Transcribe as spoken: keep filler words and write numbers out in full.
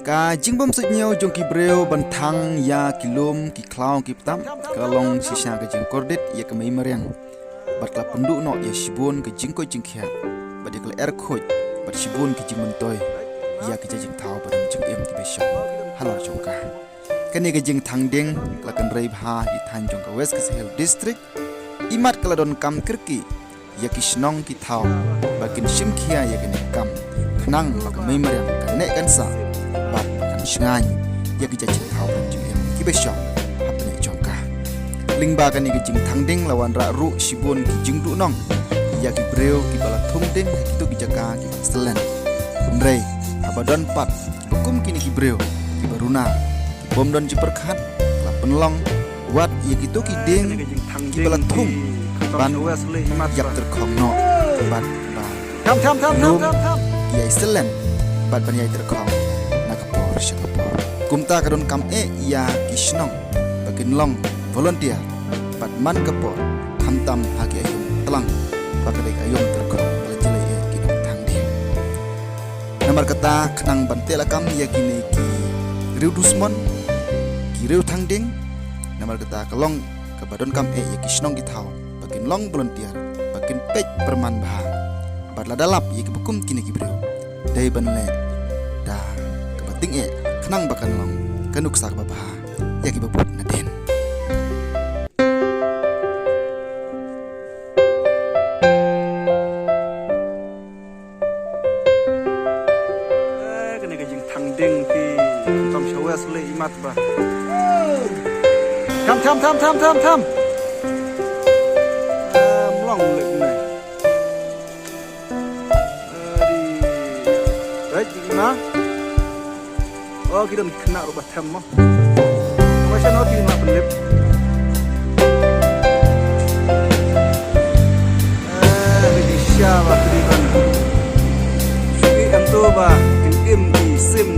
Ka jingbym suidñiew jong ki briew ban thang ïa ki lum, ki khlaw, ki btap, ka long shisha ka jingkordit ïa ka mei mariang. Bad ka la pynduh noh ïa shibun ka jingkoit jingkhiah, bad ïa ka la er khuid bad shibun ka jingmyntoi ïa ki jait jingthaw ba don jingim kiba shong halor jong ka. Kane ka jingthang dieng ka la kynrei bha ha ki thaiñ jong ka West Khasi Hills District. Imat ka la donkam kyrkieh ïa ki shnong ki thaw ba kin shim khia ïa kane ka kam, khnang ba ka mei mariang kan neh kan sah bad ba kan shngaiñ ïa ki jait jingthaw ba don jingim kiba shong hapdeng jong ka. Lyngba kane ka jingthang dieng la wanrah ruh shibun ki jingduhnong ïa ki briew kiba la thung dieng ha kito ki jaka kiba selen. Hynrei haba don pat kiba kum kine ki briew kiba runa, bym don jingpyrkhat, la pynlong wat ïa kito ki dieng kiba la thung ban ïap tyrkhong noh, bad ban lum ïai selen bad ban ïai tyrkhong na ka por sha ka por. Kumta ka donkam eh ïa ki shnong ba kin long volunteer bad man ka por, khamtam ha ki aïom tlang ba ka dei ka aïom tyrkhong ba la jlei eh ki nongthang dieng. Namar kata, khnang ban teh lakam ïa kine ki riew dusmon, ki riew thang dieng, namar kata ka long kaba donkam eh ïa ki shnong ki thaw ba kin long volunteer, ba kin peit pyrman bha. Bad lada lap ïa kiba kum kine ki briew, dei ban leh da kaba tyngeh, khnang ba kan long ka nuksa kaba bha ïa kiba bud nadien. Eh, kane ka jingthang dieng phi, khamtam sha west leh imat ba. Tham, tham, tham, tham, tham, tham. Eh, mlong leh ne. Eh, di. Right, di ma. Oh, ki don khynnah ruh ba them mo. Ba sha no ki ma pynlip. Eh, ki sha ba ki ban. Ki em to ba kin im ki sim